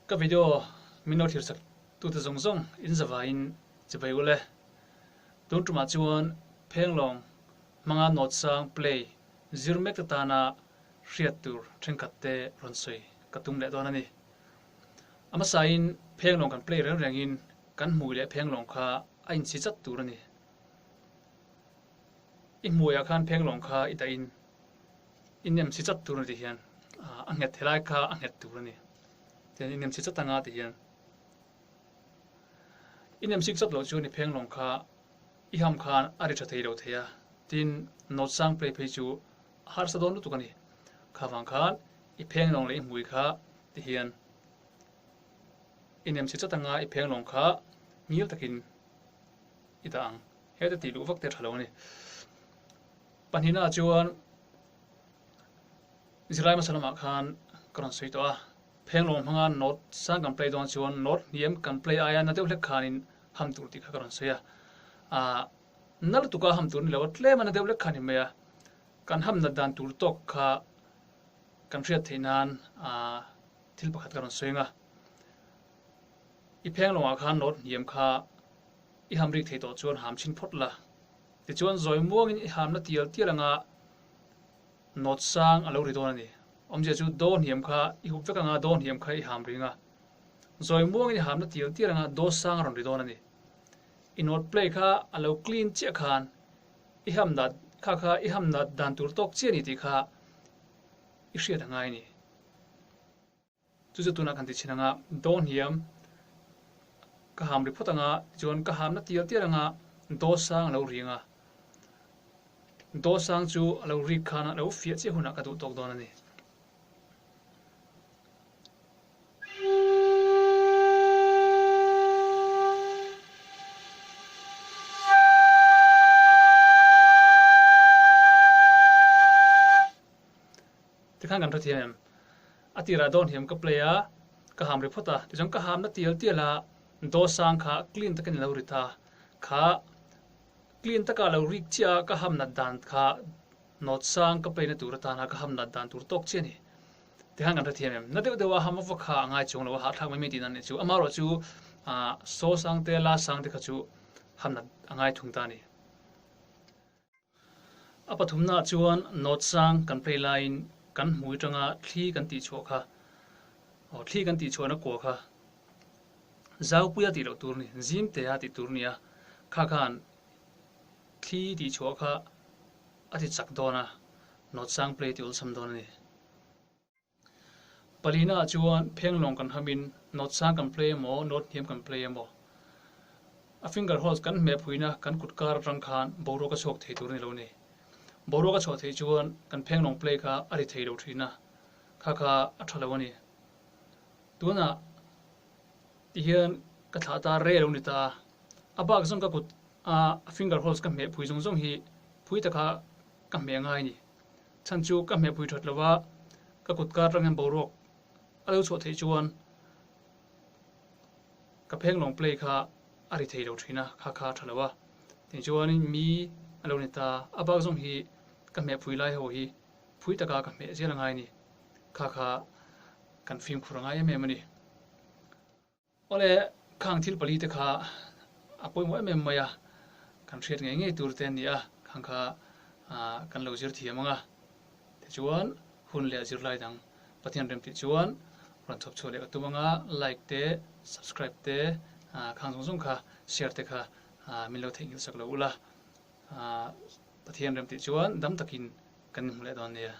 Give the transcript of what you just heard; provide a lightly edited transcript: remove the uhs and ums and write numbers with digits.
Ka video min lo thlir sak tute zawng zawng in zavaiin chibai ul e. Tun tumah chuan phenglawng hmanga nawt sang play zir mek te tana hriat tur thenkhat te rawn sawi ka tum leh dawn a ni. A hmasain phenglawng kan play reng rengin kan hmui leh phenglawng kha a inchhi chat tur a ni. I hmuiah khan phenglawng kha i dahin i nem chhi chat tur a ni tih hian a nghet helai kha a nghet tur a ni. Tihian i nem chhi chat anga tih hian i nem chhik chat loh chuan i phenglawng kha i ham khan a ri tha thei lo thei a, tin nawt sang play phei chu a harsa dawn lutuk a ni. Kha vang khan i phenglawng leh i hmui kha ti hian i nem chhi chat anga i phenglawng kha ngil takin i dah ang. Heta tih luh vak te a tha lo a ni. Pahnihnaah chuan zirlai hmasa lamah khan ka rawn sawi tawh a, phenglawng hmanga note sang kan play dawn chuan note hniam kan play aia na deuh hlek khanin ham tur tih kha ka rawn sawi a. Aaa na lutuka ham tur ni lo a, tlema na deuh hlek kha ni mai a, kan ham nat dan tur tawk kha kan hriat theih nan aaa thil pakhat ka rawn sawi ang a. I phenglawngah khan note hniam kha I ham rik thei tawh chuan ham chhin phawt la. Tichuan zawi muangin i hamna tial tial anga nawt sang a lo ri dawn a ni. Awmzia chu daw hniam kha i hup vek anga daw hniam kha i ham ring a. Zawi muangin i hamna tial tial anga daw sang a rawn ri dawn a ni. I note play kha a lo clean chiah khan i ham nat kha kha i ham nat dan tur tawk chiah a ni tih kha i hriat a ngai a ni. Chu chu tunah kan ti chhin anga daw hniam ka ham ri phawt anga tichuan ka hamna tial tial anga daw sang a lo ri anga daw sang chu a lo rik khan a lo fiah chiah hunah ka duh tawk dawn a ni. Tikhan kan hrethiam em? A tirah dawn hiam ka play a, ka ham ri phawt a, tichuan ka hamna tial tial a, daw sang kha clean takin a lo ri ta, kha clean taka a lo rik chiah a, ka ham nat dan kha nawt sang ka play na tur atana ka ham nat dan tur tawk chiah a ni. Tikhan kan hrethiam em? Na deuh deuh a ham vak kha a ngai chuang lo a, hahthlak mai mai tihna a nih chu. Amaherawhchu saw sang te la sang te kha chu ham nat a ngai thung ta a ni. A pathumnaah chuan nawt sang kan play laiin kan hmui tanga thli kan tih chhuah kha, aw thli kan tih chhuahna kua kha zaupuia tih loh tur a ni, zimtea tih tur a ni a, kha khan thli tih chhuah kha a ti chak dawn a, nawt sang play ti awlsam dawn a ni. Palina chuan phenglawng kan hamin note sang kan play emaw, note hniam kan play emaw, a finger holes kan hmeh phuina kan kut kar atang khan boruak a chhuak thei tur a ni lo ni. Boruak a chhuah theih chuan kan phenglawng play kha a ri thei lo thin a, kha kha a tha lo a ni. Tunah tihian ka thlah ta re lo ni ta a, a bak zawng ka kut a finger holes ka hmeh phui zawng zawng hi phui taka ka hmeh ngai a ni. Chhan chu ka hmehpui that lova ka kut kar atang hian boruak a lo chhuah theih chuan ka phenglawng play kha a ri thei lo thin a, kha kha a tha lo a. Tichuanin mi a lo ni ta, a bak zawng hi ka hmehpui lai ho hi phui taka ka hmeh zel a ngai a ni. Kha kha kan fimkhur a ngai em em a ni. Awle, khang thil pali te kha a pawimawh em em mai a, kan hriat ngei ngei tur te an ni a, khang kha kan lo zir thiam ang a. Tichuan, hun leh zirlai dang Pathian rem tih chuan rawn chhawp chhuah leh ka tum ang a, like te, subscribe te, khang zawng zawng kha share te kha min lo theihnghilh sak lo ula. Pathian rem tih chuan dam takin kan inhmu leh dawn nia.